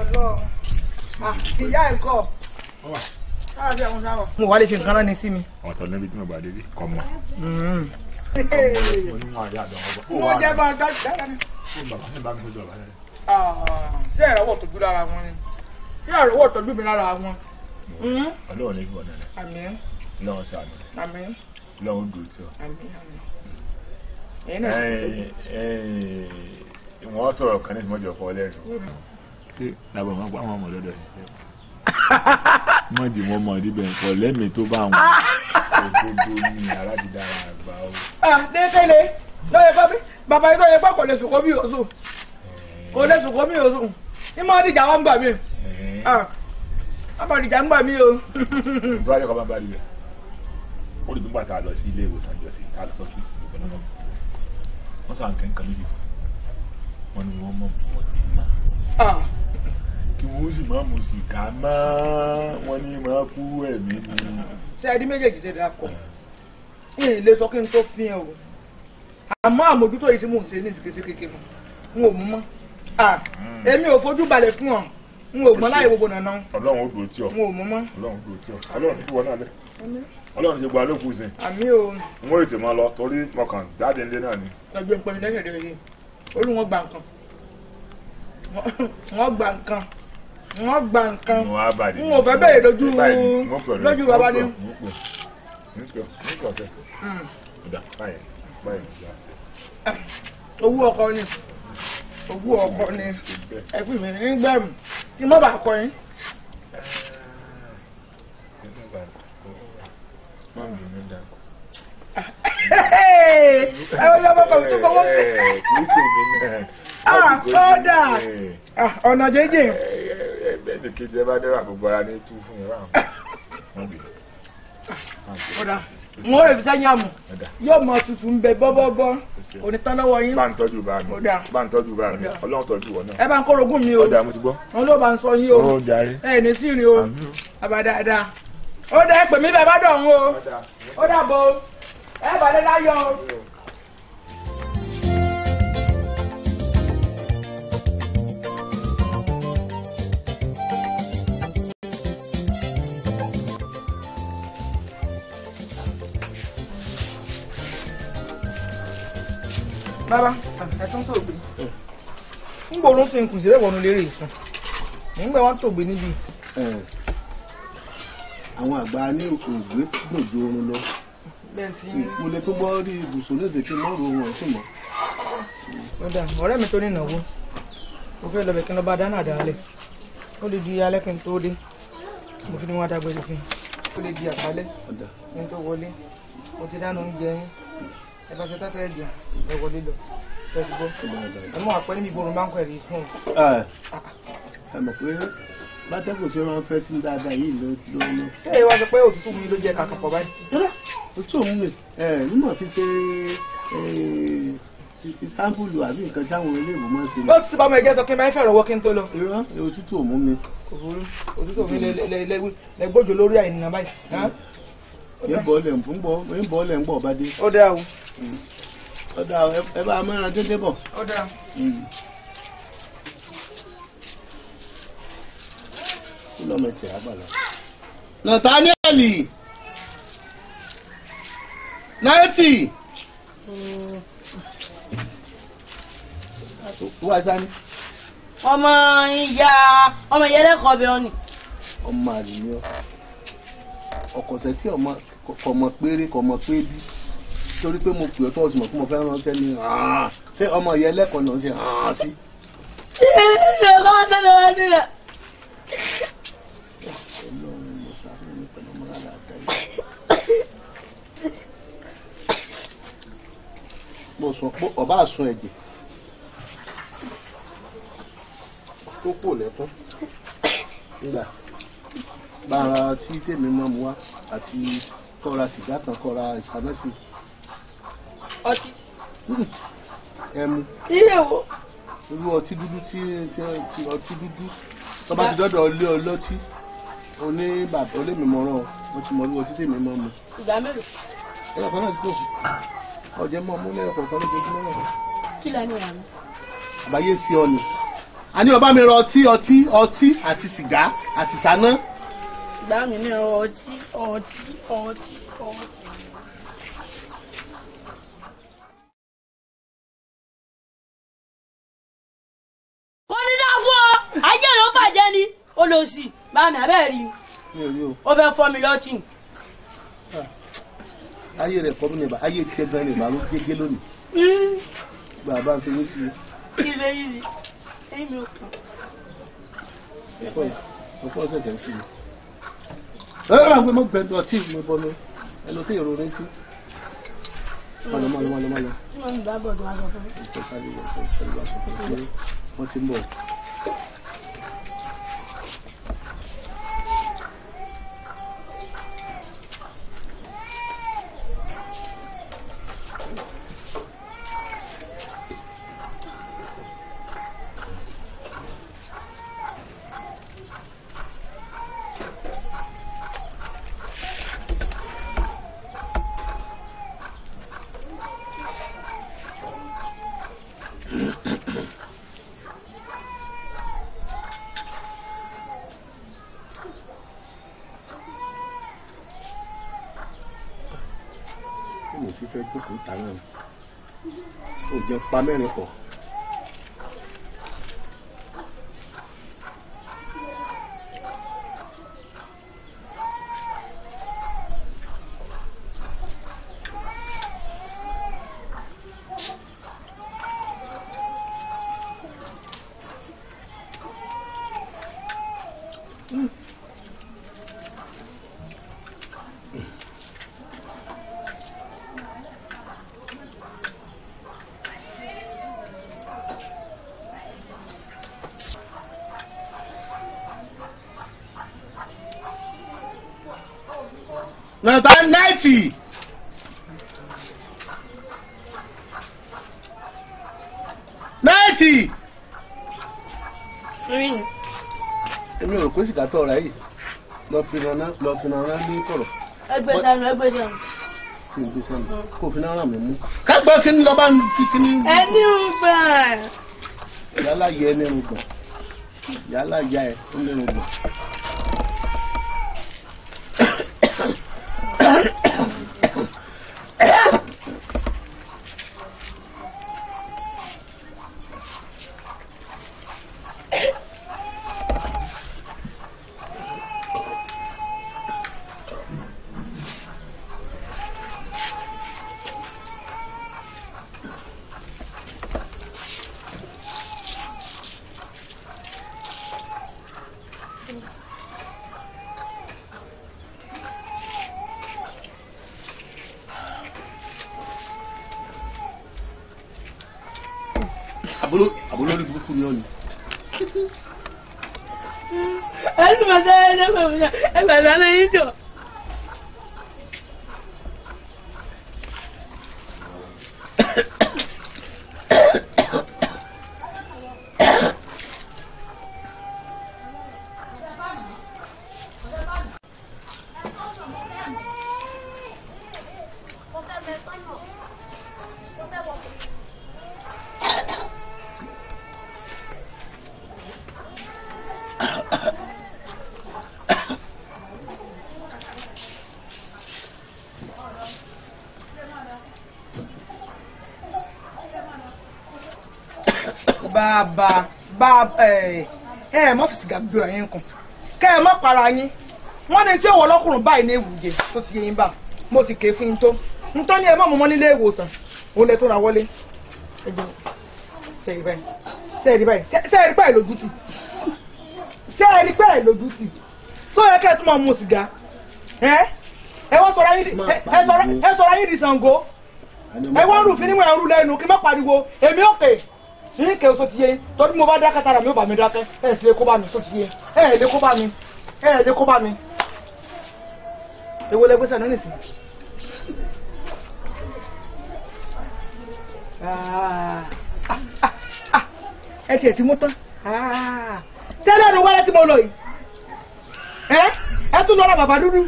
Ọlọ́run. Ìyá ẹ̀ kọ́. Mo wá lè ṣe nǹkan rán ni sí mi. Ọ̀tọ̀ níbi tí mo gbà débi kọ́ mọ́. Mo jẹ́ bá a dá dára ni. Ṣé ìrànwọ́ tọ́jú lára wọn ni? Ṣé ìrànwọ́ tọ́jú mi lára wọn? Ọlọ́run ní ìbọn náà. Àmín. Ọlọ́run ṣàánú. Àmín. Ọlọ́run dùn tí ọ. Àmín àmín. Wọ́n sọ̀rọ̀ kan ní ìmọ̀jọ̀ fọ́ lẹ́nu. Ṣé làbọ̀ máa pa àwọn ọmọ lọ́dọ̀ yìí? Mọ̀dì wọn mọ̀ níbẹ̀ nǹkan lẹ́mìí tó bá wọn. Òdodo ni aládìdára àgbà o. Dékèlè lọ́yẹ̀ bá mi bàbá yìí lọ́yẹ̀ bá kò lè sùn kó bí òsùn. Kò lè sùn kó bí òsùn. Ní mọ́ dìjà wọn gbà mí. Wọ́n bá dìjà ń gbà mí o. Ìbúra yẹ kọ́ bá ń bá rí bẹ́ẹ̀. Ó lè gbígbà tá a lọ sí ilé ìwòsàn ìjọsìn tá a lọ sọ́sìtì ìgbẹ́ náà. Wọ́n sọ àǹkẹ́ nǹkan méjì. Wọ́n ní wọ́n mọ̀ ọtí máa. Kí wọ́n sì máa mu sìgá mọ́ wọ́n ní máa kú ẹ̀mí ni. Ṣé ẹni méjèèjì ṣe dáa kọ? N lè sọ kí n tó fi hàn o. Àmọ́ àmójútó yìí tí mò ń ṣe ní ìsìnkú kékeré mọ́. N ò mú mọ́. Èmi ò fojú balẹ̀ fún ọ. N ò gbọ́n láyé gbogbo nàná. Ọlọ́run ó dúró tí ọ. N ò mú mọ́. Ọlọ́run ó dúró tí ọ. Ọlọ́run ti wọ náà lẹ. Ọlọ́run ti gba lókun sí. Àmín o. N ó ètò máa lọ torí mo kàn jáde nílé náà ni. Ẹgbẹ́ ń pẹ́ni lẹ́sẹ̀ lẹ́yìn. Olú wọn gba nǹkan. Wọ́n gba nǹkan. Wọ́n gba nǹkan. N ò fẹ́ bẹ̀rẹ̀ lójú lójú bàbá ni. Owó ọkọ ni. Owó ọkọ ni. Ẹ̀fún mi ní gbẹ̀rù. Kí n má bàa kọ yín. Ẹ wọ́n lọ́wọ́ kọ̀ tó fọwọ́ sí. Kọ́dà ọ̀nà jẹ́jẹ́. Bẹ́ẹ̀ni kejì ẹ bá dẹ́rọ àgbègbè ara ní tú fún mi ráhùn. Kọ́dà n ó rè fi sẹ́yìn àmù yóò mọ tutù ń bẹ bọ́bọ́bọ́ onítọ́lọ́wọ́ yín. Bá ń tọ́jú bá mi. Bá ń tọ́jú bá mi. Ọlọ́run tọ́jú wọ̀ náà. Ẹ bá ń kórogún mi o. Ọ̀dà mo ti gbọ́. Wọn ló bá ń sọ yín o. Ó jàre. Ẹ ní sí rí o. Àbá dáadáa. Ó dá ẹ pè mí bẹ́ẹ̀ bá dọ̀hún o. Ó dàbọ̀ o. Ẹ bàdé láyọ̀ o. Bàbá ẹ̀sán tó gbé ń gbòòrò sí nkùn sílẹ̀ wọnú lérè ìsùn nígbà wọn tó gbé níbí. Àwọn àgbà ní ògbé gbòjò oorun lọ. Mo lè tó gbọ́ rí ibùsùn ní ìdèkí mọ́rùn ohun ọ̀tún mọ́. Ọ̀dà ọ̀rẹ́ mi tó ní ìnáwó mo fẹ́ lọ bẹ̀ kí n lọ bá dáná àdáálẹ̀ ó lè di alẹ́ kí n tó dé mo fi ní wọn dágbére fún un ó lè di àpálẹ́ kí n tó wọlé mo ti dáná oúnjẹ yín ẹ bá ṣe tá fẹ́ jẹ ẹ wọlé lọ ẹ ti gbọ́ ẹ mọ̀ àpẹ́ níbi ìgboro máa ń kọ́ ẹ̀rí fún un. Ẹ mọ̀ pé bátẹ́kùn ṣe máa ń fẹ́ sí dáadáa yìí ló ló. Ṣé ìwà sọ pé òtútù mi ló jẹ kàkà pọ̀ báyìí? Rárá, òtútù mú mi mímọ̀ fi ṣe Istanbul àbí nǹkan táwọn iléèwé máa ń ṣe. Ó ti bá ọmọ ẹ̀jẹ̀ sọ kí n máa ń fẹ̀rọ̀ wọ́ kí n tó lọ. Irọ́, òtútù ò mú mi. Kò burú, òtútù mi lẹ́gbọ́jọ lórí àìníyàn báyìí. Ń bọ̀ lẹ̀ ń bọ̀ bá dé. Ó dáa o. Ó dáa o, ẹ bá mẹ́ran dédé bọ̀. Ó dáa. Kí lọ́mọ ẹ̀tẹ̀ á bà lọ. Nàtàníẹ̀lì náìtì. Wá sani. Ọmọ ìyá ọmọ ìyá ẹlẹ́kọ̀ọ́ bẹ́ẹ̀ ni. Ọmọ àlè ni ọ. Ọkọ̀sẹ̀ tí ọmọ kọ̀mọ péré kọ̀mọ pé bí torí pé mo pè ọ́ tọ́jú mọ̀ pé mo fẹ́ ránṣẹ́ ní ṣé ọmọ ìyá ẹlẹ́kọ̀ọ́ náà ń ṣe sí. Ṣé ọkọ sẹ́ni wá sílẹ̀? Ọlọ́run mo ṣàánú mi pẹ̀lú ọmọ rárá àtàyè. Mo sọ pé ọba àsun ẹ̀jẹ̀ tó pò lẹ́kún nígbà bára tí tèmi máa mú wá àti kọ́ra sìgá kan kọ́ra ìsàmẹ́sì. Ọtí. Ẹmu. Ilé wo? Irú ọtí dúdú tí ọtí dúdú tó bá ti dọ́dọ̀ ilé ọlọ́tí oní bàbá olémìmọ̀ràn mo ti mọ irú ọtí tèmi máa mu. Ìgbà mélòó? Ẹ̀rọ kan náà ti tó ọ̀jẹ̀ mọ́ mú lẹ́yìn kọ̀ọ̀kan lójoojúmọ́ náà. Kí lẹ́nu wà ní? Àbáyé sí ọ ni. Àní ó bá mi ra ọtí ọtí ọtí àti sìgá àti sáná. Bá mi ní ọtí ọtí ọtí ọtí. Kò ní dá fún ọ, ayé rẹ̀ ó bàjẹ́ ni, olòṣì, bá mi abẹ́ rí. Ó fẹ́ fọ́ mi lọ́tì. Ayé rẹ̀ kọ́ mi nìbà, ayé tiẹ̀ gan nìbà ló gégé lónìí. Bàbá ń fi mí sí i. Ilé yìí, èmi ò kàn. Ẹ̀fọ́ ṣẹ̀ṣẹ̀ ń sí mi. Ẹ máa gbé mọ́ gbẹ̀dọ̀ ọtí mi bọ́nu, ẹnu tí èrò rẹ sí. Mọ́lọ mọ́lọ mọ́lọ mọ́lọ. Tí mo ń bá bọ̀ tó wá sọ fún mi. Ìfẹ́ sáré wọ̀ fẹ́ sáré wá sọ fún mi pé wọ́n ti ń bọ̀. Fífẹ́ jókòó ta náà ó jẹ́ pa mẹ́rin pọ̀. Nàtà 90. 90. Èmi ò rò pé sìgá tó ọ̀rá yìí lọ fi rànán ní kọ̀rọ̀. Ẹgbẹ́ sanu ẹgbẹ́ sanu. Kí n gbé sanu kó fi náírà mi mú. Kágbọ́ kí ni lọ́ba ń fi kí ni. Ẹni ń gbà. Yálà yẹ ẹni ń gbọ̀n. Yálà ya ẹ ó ní ń gbọ̀n. Àbúrò burúkú ni ó ní. Ẹnu màtá ẹgbẹ̀rún lẹ́yìn jọ. Bàbá bàbá ẹ ẹ mọ fi sìgá gbéra yín kàn kẹ ẹ mọ para yín. Wọn ní tí òwò ọlọkùnrin báyìí ní ewùjẹ tó ti yé yín bá mo sì ké fún yín tó ntọ́ ní ẹ mọ̀ mọ́ nílé ìwòsàn òun lè tó ra wọlé. Ẹ jẹun sẹ́ẹ̀rì báyìí sẹ́ẹ̀rì báyìí sẹ́ẹ̀rì báyìí lójú tì sẹ́ẹ̀rì báyìí lójú tì tó yẹ kẹ́ ẹ tún máa mu sìgá. Ẹ ẹ wọ́n sọ̀rọ̀ ayé di Ṣàngó. Ẹ wọ́n rúfin níwọ̀n ẹ̀rú lẹ́nu kí n má pariwo èmi ò fè ní kẹ́ o tó ti yé torí mo bá dákẹ́ tara mi ó bá mi dákẹ́. Ẹ sì lè kó bá mi tó ti yé ẹ lè kó bá mi ẹ lè kó bá mi. Èwo lẹ gbé sànú nìsín. Ẹ tiẹ̀ ti mú tán. Sẹ́lẹ̀ ni wálé tí mo lọ yìí. Ẹ tún lọ ra bàbá dúdú.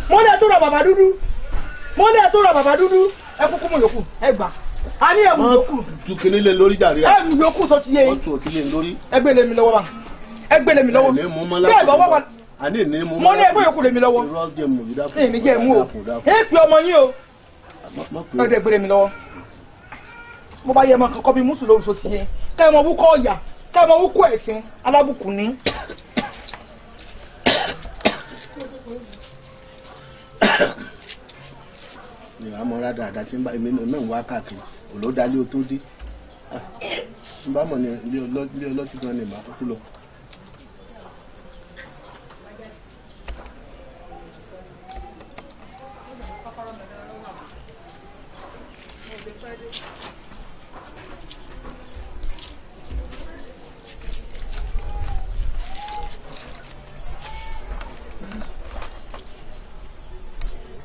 Mo ní ẹ tún ra bàbá dúdú. Mo ní ẹ tún ra bàbá dúdú. Ẹ kúkú mú yòókù ẹ gbà A ní ẹ̀mú yòókù. Tu kinní lé lórí jàre. Ẹ̀mú yòókù sọ ti yé yín. Wọ́n tu òtí lé lórí. Ẹgbẹ́ lé mi lọ́wọ́ bá. Ẹgbẹ́ lé mi lọ́wọ́. Bẹ́ẹ̀ lọ́wọ́ wa. Àní ní mú. Mo ní ẹgbẹ́ yòókù lé mi lọ́wọ́. Irọ́ jẹ́ mú ìdákùn. Èmi jẹ́ mú o. Èpè ọmọ yín o. Ọdẹ gbé lé mi lọ́wọ́. Mo bá yẹ ọmọ kankan bíi mùsùlùmí sọ ti yé. Kẹ́ ẹ mọ wúkọ́ ọ̀yà. Kẹ́ ẹ mọ wúkọ́ ẹ̀sìn alábùkù ní. Ìhàmọ́ra dáadáa tí ń bá èmi náà ń wá káàkiri òlódálé o tó dé ń bá mọ̀ ní ilé ọlọ́tí gan ni màá kúkú lọ.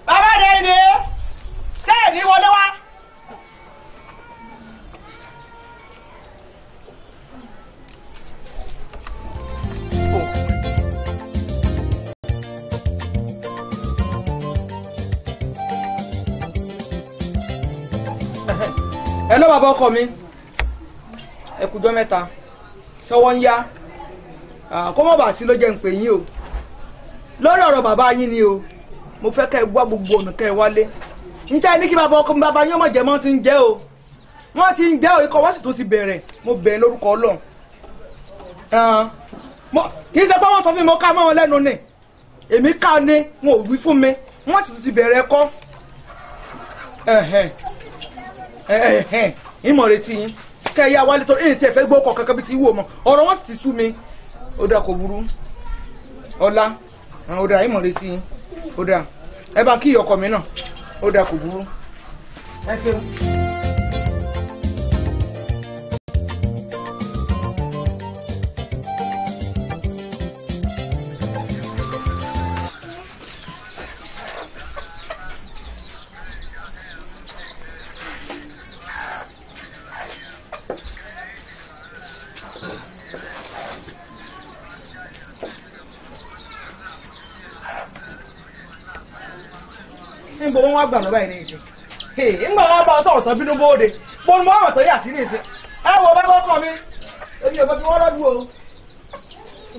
Bàbá rẹ̀ ni sẹ́ẹ̀ ní wọlé wá. Ẹ lọ́ bàbá ọkọ mi, ẹ kújọ́ mẹ́ta, sọ́wọ́ ń yá, kó mọ̀ bá sí ló jẹ́ ń pè yín o. Lórí ọ̀rọ̀ bàbá yín ni o, mo fẹ́ kẹ́ ẹ wá gbogbo ọ̀nà kẹ́ ẹ wálé. Njẹ́ ní kí bàbá ọkọ mi bàbá yín ọmọ jẹ́ mọ́ ti ń jẹ́ o. Wọ́n ti ń jẹ́ o, ikọ̀ wọ́n sì tún ti bẹ̀rẹ̀, mo bẹ̀ lórúkọ Ọlọ́run. Kì í ṣe pé wọ́n sọ fún mi mo ká mọ́ wọn lẹ́nu ni, èmi ká ni, wọn ò wí fún mi, wọ́n sì tún ti bẹ̀rẹ̀ ẹ̀kọ́. Ìmọ̀ retí yín kẹ́ ẹ yá wálé torí èyí tí ẹ fẹ́ gbọ́ ọkọ̀ kankan bí ti wò mọ́ ọ̀rọ̀ wọn sì ti sú mi. Ó dà kò burú ọ̀la, ó dà ìmọ̀ retí yín, ó dà ẹ bá kí ọkọ mi náà, ó dà kò burú. Ẹ ṣeun. Níbo wọn wá gbà lọ báyìí ní ìsìn? Nígbà wọn bá sọ̀rọ̀ tán bínú bóde, mo ní wọn sọ yà sí ní ìsìn. Ẹ wo bá kọ́kọ́ mi, èmi ò mọ bí wọ́n rọ́ọ̀lù o,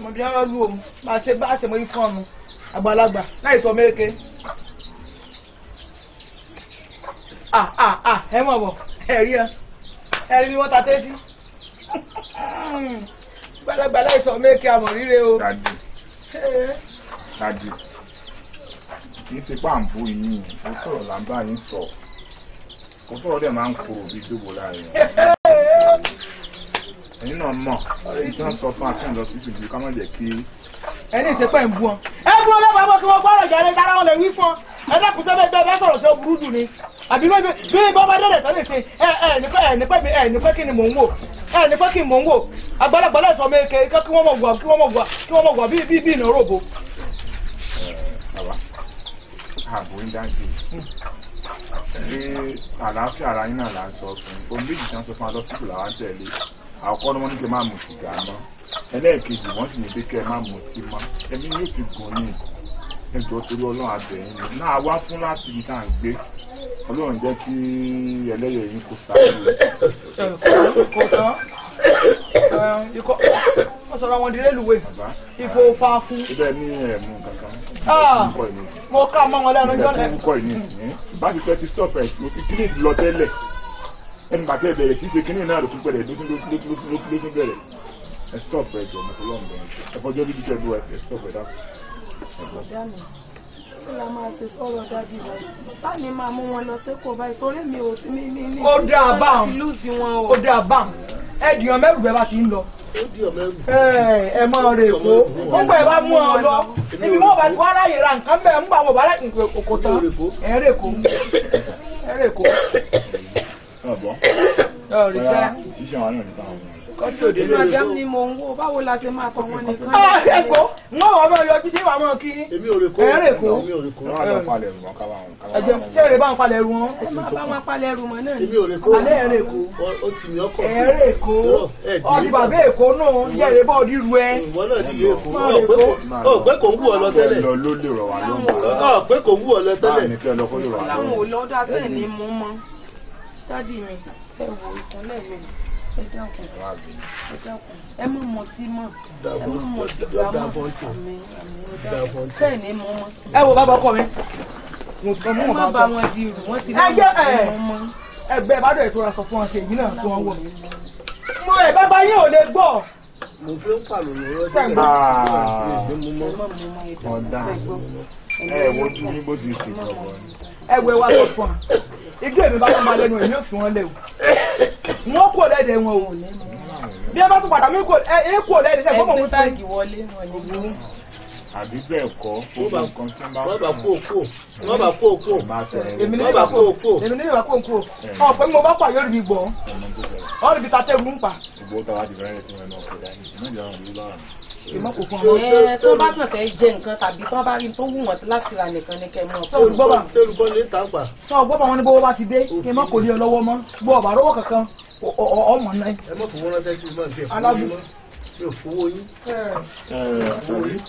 mo bí wọ́n rọ́ọ̀lù o, bá ṣe bá ṣe mọ ikán nu àgbàlagbà láì sọ méke. Ẹ mọ̀ bọ̀, ẹ rí ẹ, ẹ rí bí wọ́n ta tẹ́sí. Àgbàlagbà láì sọ méke àmọ̀ ríre o. Dadi, kì í ṣe pàǹbù yín, kò sọ̀rọ̀ là ń bá yín sọ, kò sọ̀rọ̀ dẹ̀ máa ń korò bí dóbo láàrin ẹ̀yin náà mọ̀ ìtàn sọ fún akẹ́yìn lọ sí ìṣèjú ká má jẹ́ kí. Ẹni ìṣepẹ́ ń bú wọn. Ẹ bú wọn lọ́wọ́ bọ́ kí wọ́n gbọ́rọ̀ jáde sára wọn lè wí fún ọ. Ẹ dákun sẹ́fẹ̀ gbẹ́ bá sọ̀rọ̀ sí ó burú jù ni. Àbí bí bọ́ bá dẹ̀dẹ̀ sọ́lé ṣe ẹ ẹ nípẹ́ ẹ nípẹ́ mi ẹ nípẹ́ kí ni mò ń wò. Ẹ nípẹ́ kí ni mò ń wò. Àgbàlagbà láìsọ méke kí wọ́n mọ̀ wà kí wọ́n mọ̀ wà kí wọ́n mọ̀ wà bí bí ìnà ròbo. Bàbá ààbò ń dájú ṣé àlàáfíà ara yín náà là ń sọ fún un. Omi méjì tí wọ́n sọ fún alọ́sibù làwọn ń tẹ̀lé. Àkọ́kọ́ ni wọ́n ní kí ẹ má mu sìgá mọ́, ẹlẹ́ẹ̀kejì wọ́n sì ní pé kí ẹ má mu ọtí mọ́. Ẹ̀mí yóò fi gùn ní ẹjọ́ torí Ọlọ́run abẹ̀yìn ni náà wá fún láti ibi tá à ń gbé. Ọlọ́run jẹ́ kí ẹlẹ́yẹ̀ yín kó sáré. Kò tán ikọ̀ wọ́n sọ̀rọ̀ àwọn ìdílé lùwẹ̀ ìfowópamọ́. Ibẹ̀ ní ẹ̀mú kankan. Mo ká mọ́ wọn lẹ́nu jọ́lẹ̀. Ìfowópamọ́ ìní ìsìn bá ti fẹ́ ti stop ẹ̀ mo ti kíní lọ tẹ́lẹ̀. Ẹnu bàtẹ́ bẹ̀rẹ̀ sí ṣe kíní náà ló tún bẹ̀rẹ̀ ló tún bẹ̀rẹ̀. Ẹ stop ẹ jọ mo fọlọ́ ǹbẹ̀ ẹ fọjọ́ bíbí tẹ́ bí wọ́n ẹ stop ẹ dákun. Ọ̀dà mi, kí la máa ṣe sọ̀rọ̀ dájú báyìí? Báni máa mú wọn lọ sẹ́kọ̀ọ́ báyìí torí mi ò mi mi mi. Ó dáa báwọn. Ó dáa báwọn. Ẹ dìyàn mẹ́rù bẹ́ẹ̀ bá ti ń lọ. Ẹ máa rè kó. Gbogbo ẹ bá mú ọ lọ. Ibi wọn bá ti wá ráyè ra nǹkan bẹ́ẹ̀ ń gbà wọn bá ráyè kò tán. Ẹ rè kó. Ẹ rè kó. Ọ̀bọ̀. Ẹ rí sẹ́. Ṣíṣe àwọn náà ní báwọn. Kọ́sí òde lórí. Madam ni mò ń wò, báwo la ṣe máa tọ́ wọn nìkan. Ẹ kó, wọ́n wọ́n bá yọjú sí ìwà mọ́ kí. Èmi ò rè kó. Ẹ rè kó. Èmi ò rè kó. Ẹ má lọ palẹ̀ ẹrù wọn ká bá wọn. Ẹ jẹ́ ṣé èrè bá ń palẹ̀ ẹrù wọn. Ẹ má bá wọn palẹ̀ ẹrù mọ́ náà ni. Èmi ò rè kó. Alẹ́ ẹ rè kó. Ó ti mi ọkọ̀. Ẹ rè kó. Ọdí bàbá Èkó náà jẹ́ èrè bá ọdí ru ẹ. Ìwọ náà di Èkó. Ó pé kò ń wù ọ lọ tẹ́lẹ̀. Lọ ló lè rọ̀ wá lóhùn. Ó pé kò ń wù ọ lọ tẹ́lẹ̀. Báà ní kí ẹ lọ kó lè rọ̀ wá Láwọn lóhùn. ò lọ́dọ̀ abẹ́ẹ̀ ni mú mọ́. Dádì mi, ẹ wo ìkúnlẹ̀ mi, ẹ dákun, ẹ dákun, ẹ má mọtí mọ́, ẹ má mọtí mọ́, àmín àmín, ẹ dákun, sẹ́ẹ̀ ní mọ́ mọ́. Ẹ wo bàbá ọkọ mi. Ẹ má bá wọn di irú, wọ́n ti láwọn mọ́ mọ́. Ẹgbẹ́ ìbádọ́ ìtura sọ fún wọn ṣe èyí náà tí wọ́n wọ̀. Mo ẹ̀ bàbá yín ò lè gbọ́. Mo fi ń pàlọ́ lọ́rọ́ sílẹ̀. Ọ̀dà ẹ wojú yín bó ti ṣe gbọ̀ngàn ni. Ẹ wo ẹ wá sọ fún wa. Ijó èmi bá wọn bá lẹ́nu èmi ò fi wọn lẹ̀ o. Wọ́n kò lẹ́dẹ̀ wọn o. Bí ẹ bá tún padà mí kò ẹ kò lẹ́dẹ̀ sẹ́yìn fọ́mọ̀ mú báàgì wọlé wọn ni. Àbí bẹ́ẹ̀ kọ́, gbogbo nǹkan tí wọ́n bá Wọ́n bá kó òkú. Wọ́n bá kó òkú. Èmi ní Wọ́n bá kó òkú. Èmi ní ìwà kó òkú. Ọ̀pẹ mi mo bá pa yóò rí gbọ́. Ọ̀rọ̀ ibi tatẹ́gùn ń pa. Gbogbo táwa ti fẹ́rẹ̀ tí wọ́n náà kó dání. Ìmọ̀ ìjà wọn ló lọ́rùn. Ìmọ̀ kò fún ọ. Ẹ tó bá kàn fẹ́ jẹ nǹkan tàbí tó bá rí tó wù wọ́n láti ra nìkan ní kẹ́ mọ́. Sọ gbọ́ bá. Tẹ́lifọ́ ní ìta pa. Sọ gbọ́ bá wọn ní bówó bá ti dé kí n má kò lé ọ lọ́wọ́ mọ́. Gbọ́ ọ̀bà rówó kankan ọmọ náà. Ẹ má fowó ránṣẹ́ sí ìmọ̀ ìfẹ́ fowó yín mọ́. Mi ò fowó yín.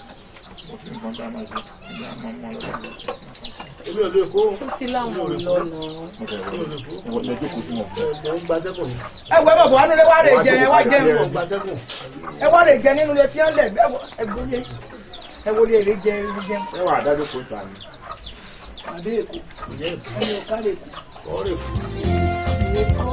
Èmi ò lè kó. Ó ti láwọn ò lọ nà. Mo ń gbatẹ́gùn ni. Ẹ wo ẹ bọ̀ wá nílé wá rè jẹ ẹ wá jẹ. Mo ń gbatẹ́gùn. Ẹ wá rè jẹ nínú ilé tí wọ́n lẹ̀ ẹ gbóyè. Ẹ wo lè rè jẹ rè jẹ. Ẹ wà dájú kó ta ni. Àbí Èkó. Ẹni ò ká lè kú. Ọ̀rẹ́ kù. Èkó.